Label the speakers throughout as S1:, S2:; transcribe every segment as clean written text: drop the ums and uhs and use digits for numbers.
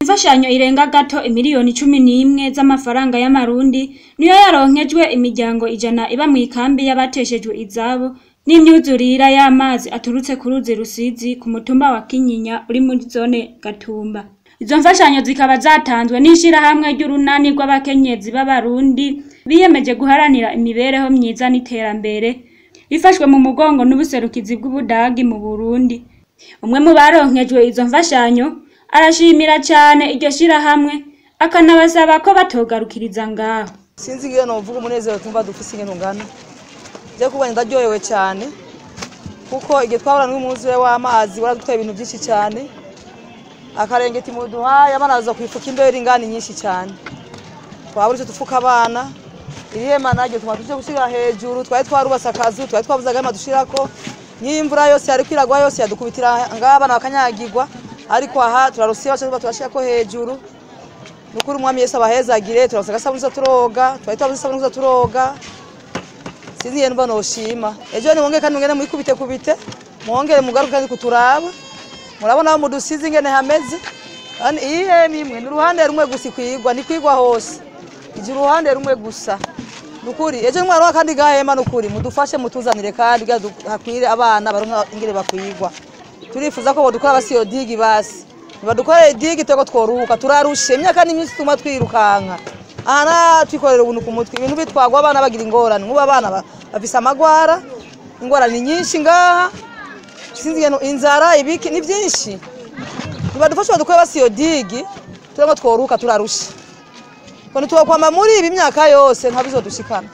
S1: Imfashanyo irenga gato imiliyoni 11 z'amafaranga y'amarundi niyo yaronkejwe imiryango 100 iba mw'ikambi y'abateshejwe izabo n'imyuzurira y'amazi aturutse ku ruzi Rusizi ku mutumba wa Kinyinya uri muri zone Gatumba. Izo mfashanyo zikaba zatanzwe n'ishirahamwe ry'urunani rw'abakenyezi b'abarundi biyemeje guharanira imibereho myiza n'iterambere, rifashwe mu mugongo n'ubuserukizi bw'Ubudagi mu Burundi. Umwe mu baronkejwe izo mfashanyo arashimira cane iryo shirahamwe, akanabasaba ko batogarukiriza ngaho.
S2: Sinzi ingene novuga umunezero tumva dufise ingene ungana. Je kubona ndaryohewe cyane kuko igihe twahura n'umwuzure w'amazi waradutwaye ibintu byinshi cyane. Akarengeti muduhaye abana baza kwifuka imbeho ingani nyinshi cyane. Twabura icyo dufuka abana, irihema naryo tuma tuje gushira hejuru, twari twarubase akazu, twari twabuze agahema dushirako. N'imvura yose yariko iragwa yose yadukubitira ngaha abana bakanyagirwa, ariko aha turarusiba baca turashirako hejuru. Nukuri umwami Yesu abahezagire, turarose agasabuni tuza turoga, twari twabuze isabuni tuza turoga. Sinzi ingene mba noshima. Ejo nimwongere kandi mugende mwikubite kubite, mwongere mugaruke kandi kuturaba. Murabona aho mudusize ingene hameze. Kandi iyi hema imwe ni uruhande rumwe gusa ikwigwa, ntikwigwa hose. Ije uruhande rumwe gusa. Nukuri ejo nimwaronka kandi gahema nukuri mudufashe mutuzanire kandi kugira hakwire abana baronka ingene bakwigwa. Turifuza ko bodukora basi iyo digi basi. Nibadukorere digi twebwe tworuhuka, turarushe imyaka n'imyinshi tuma twirukanka. Aha twikorera ubuntu ku mutwe, ibintu bitwagwa abana bagira ingorane. Nk'ubu abana bafise amagwara, ingorane ni nyinshi ngaha. Sinzi ingene inzara ibiki ni byinshi. Nibadufashe badukore basi iyo digi turimo tworuhuka turarushe. Ko ntitwokwama muri ibi myaka yose ntabizodushikana.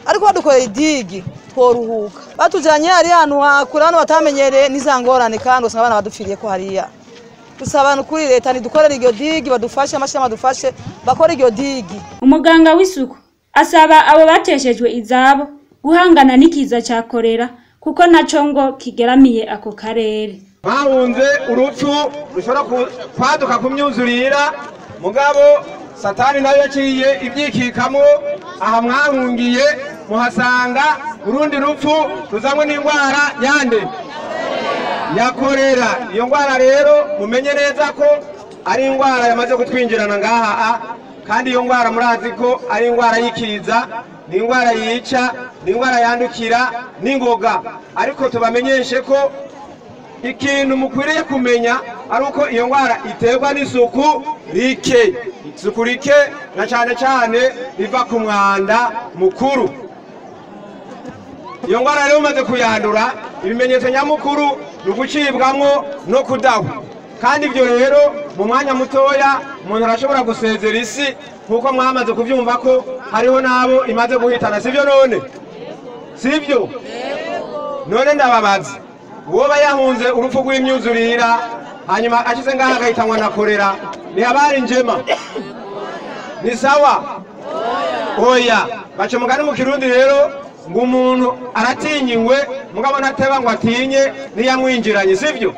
S2: Ariko badukoreye idigi tworuhuka. Batujanye hariya ahantu hakure hano batamenyereye n'iza ngorane kandi usanga abana badupfiriye ko hariya. Dusaba abantu kuri leta nidukorere iryo digi, badufashe, amashirahamwe adufashe bakore iryo digi.
S1: Umuganga w'isuku asaba abo bateshejwe izabo guhangana n'ikiza ca korera kuko naco ngo kigeramiye ako karere.
S3: Bahunze urupfu rushobora kwaduka ku myuzurira, mugabo Satani nayo yaciye ivyikikamo. Aha mwahungiye muhasanga urundi rupfu ruzanywe n'indwara yande ya korera. Iyo ndwara rero mumenye neza ko ari indwara yamaze kutwinjirana ngaha, kandi iyo ndwara murazi ko ari indwara y'ikiza, ni indwara yica, ni indwara yandukira n'ingoga. Ariko tubamenyeshe ko ikintu mukwiriye kumenya ari uko iyo ndwara iterwa n'isuku rike. Isuku rike na cyane cyane riva ku mwanda mukuru. Iyo ndwara rero umaze kuyandura, ibimenyetso nyamukuru ni ugucibwamwo no kudahwa. Kandi ibyo rero mu mwanya mutoya umuntu arashobora gusezera isi, nkuko mwamaze kuvyumva ko hariho n'abo imaze guhitana, sivyo none? Sivyo? None ndababaza, uwoba yahunze urupfu rw'imyuzurira hanyuma ashize ngaha agahitanwa na korera, ntihabari njema? Ni sawa? Oya. Baca umugani mu Kirundi rero ngo umuntu aratinyiwe mugabo ntateba ngo atinye niyamwinjiranye, sivyo?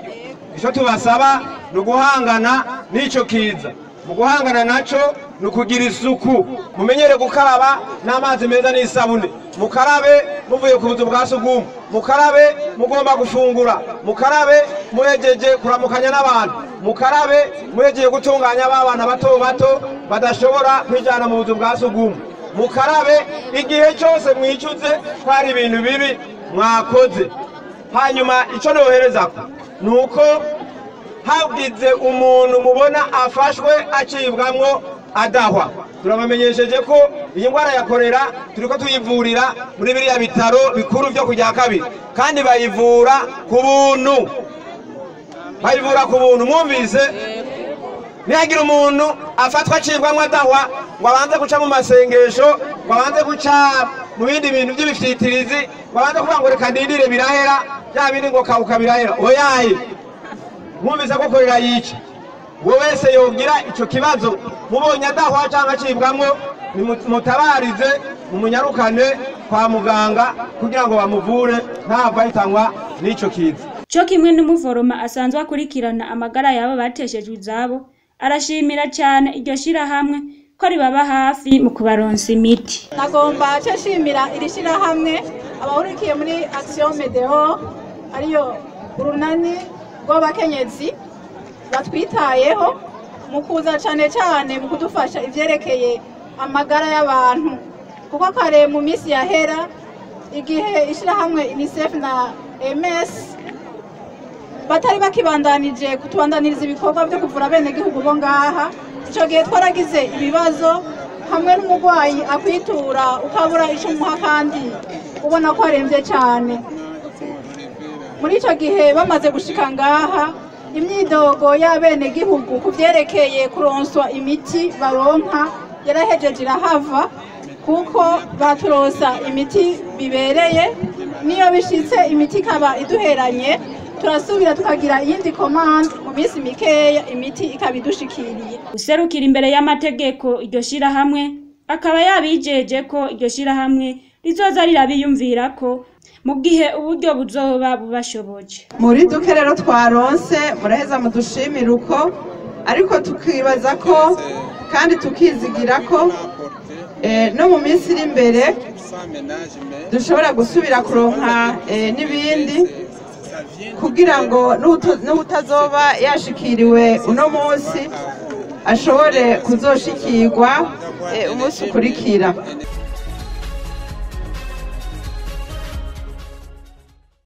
S3: Ico tubasaba ni uguhangana n'ico kiza. Mu guhangana naco ni ukugira isuku, mumenyere gukaraba n'amazi meza n'isabune, mukarabe muvuye ku buzu bwa sugumwe, mukarabe mugomba gufungura, mukarabe muhejeje kuramukanya n'abantu, mukarabe muhejeje gutunganya abana bato bato badashobora kwijana mu buzu bwa sugumwe, mukarabe igihe cyose mwicuze ko hari ibintu bibi mwakoze. Hanyuma ico noherezako nuko hagize umuntu mubona afashwe acibwamwo adahwa, turabamenyesheje ko iyi ndwara ya korera turiko tuyivurira muri biriya bitaro bikuru vyo kujya kabiri, kandi bayivura ku buntu, bayivura ku buntu. Mwumvise? Nihagira umuntu afatwa acibwamwo adahwa ngo abanze guca mu masengesho, ngo abanze guca mu bindi bintu by'ibifyitirizi, ngo abanze kuvuga ngo reka ndindire birahera, bya bindi ngo kauka birahera, oyaye. Mwumvise ko korera yica. Uwo wese yogira ico kibazo mubonye adahwa canke acibwamwo, mutabarize mumunyarukane kwa muganga kugira ngo bamuvure ntava ahitanwa n'ico kiza.
S1: Co kimwe n'umuforoma asanzwe akurikirana amagara yabo bateshejwe izabo, arashimira cyane iryo shirahamwe ko ribaba hafi mu kubaronsa imiti.
S4: Nagomba ce shimira iri shirahamwe abahurikiye muri Action Medeo, ariyo urunani rw'abakenyezi batwitayeho Mu kuza cyane cyane mu kudufasha ivyerekeye amagara y'abantu, kuko kare mu minsi yahera igihe ishirahamwe UNICEF na MS batari bakibandanije kutubandaniriza ibikorwa byo kuvura abenegihugu bo ngaha, ico gihe twaragize ibibazo hamwe n'umurwayi akwitura ukabura ico umuha kandi ubona ko aremvye cyane. Muri ico gihe bamaze gushika ngaha, imyidogo y'abenegihugu ku vyerekeye kuronswa imiti baronka yarahejeje irahava, kuko baturosa imiti bibereye. Niyo bishitse imiti ikaba iduheranye, turasubira tukagira iyindi commande mu minsi mikeya, imiti ikaba idushikiriye.
S1: Userukira imbere y'amategeko iryo shirahamwe akaba yabijeje ko iryo shirahamwe rizoza rirabiyumvirako mu gihe uburyo buzoba bubashoboje.
S5: Muri duke rero twaronse, muraheza mudushimire uko, ariko tukibaza ko kandi tukizigira ko no mu minsi iri imbere dushobora gusubira kuronka n'ibindi, kugira ngo n'utazoba yashikiriwe uno munsi ashobore kuzoshikirwa umunsi ukurikira.